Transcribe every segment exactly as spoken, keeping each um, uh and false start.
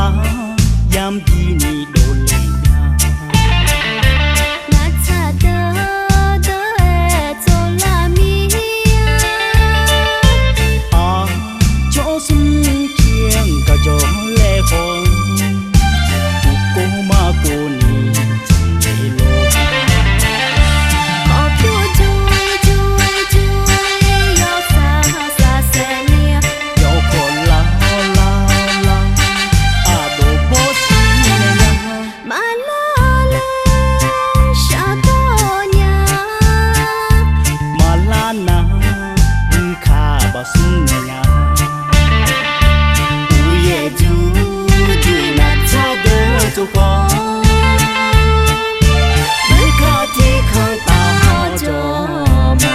Aqyamq bini dovle nya. Ngaq tsaq deuq deuq-aer tsovlar mir-a. Aqcawq smr caer-anr gaq jawq laer haw-eu, uqkov maqkov ni taqle lor. Khawf pyur jur jur jur-aer yawshaef saqsaef mir-a. Yawkawv lar lar lar aqdov bawr shir nae nya. Maqlar le shardawr nya. Maqlar nar mqkaq baqsmr nae nya. Uqyaer jur jur-aer naqtsar deuq tsov khawf, mqkaq tiq kanr taf hawr jawr ma.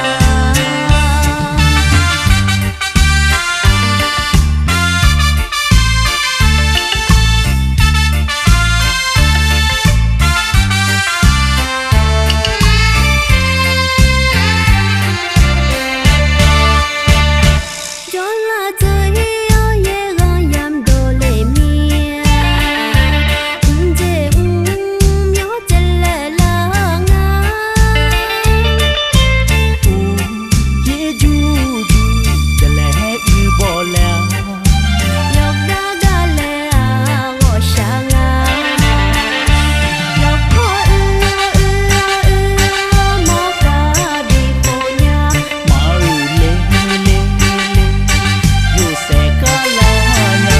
Jawrlar dzeur-ir-awr yaerghanq yamq dovle mir-a. Mqjeq mqmyawr caevlaeq lar nga. Uqyaer jur jur caevlaeq-aer uiq bawq laer-a. Yawqgar gar laer-aq ghawqshaq nga. Yawqkawr uir uir uir-awr mawrkhav bipov nya. Maquiq le le le, yawshaef kar lar nya.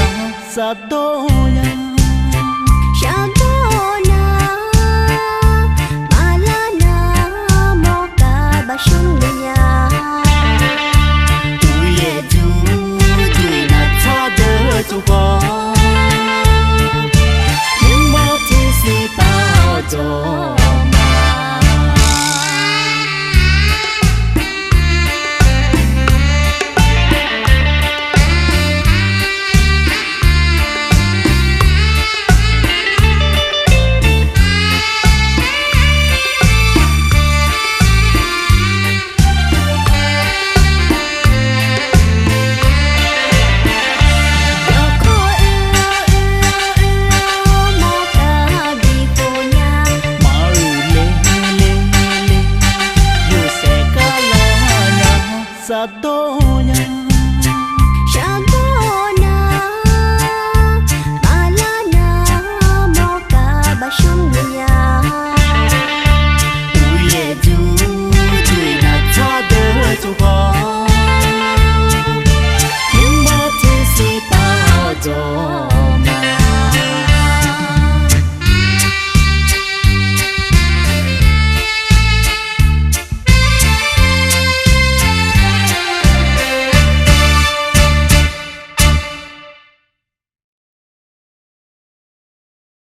Shardawr nya. Shar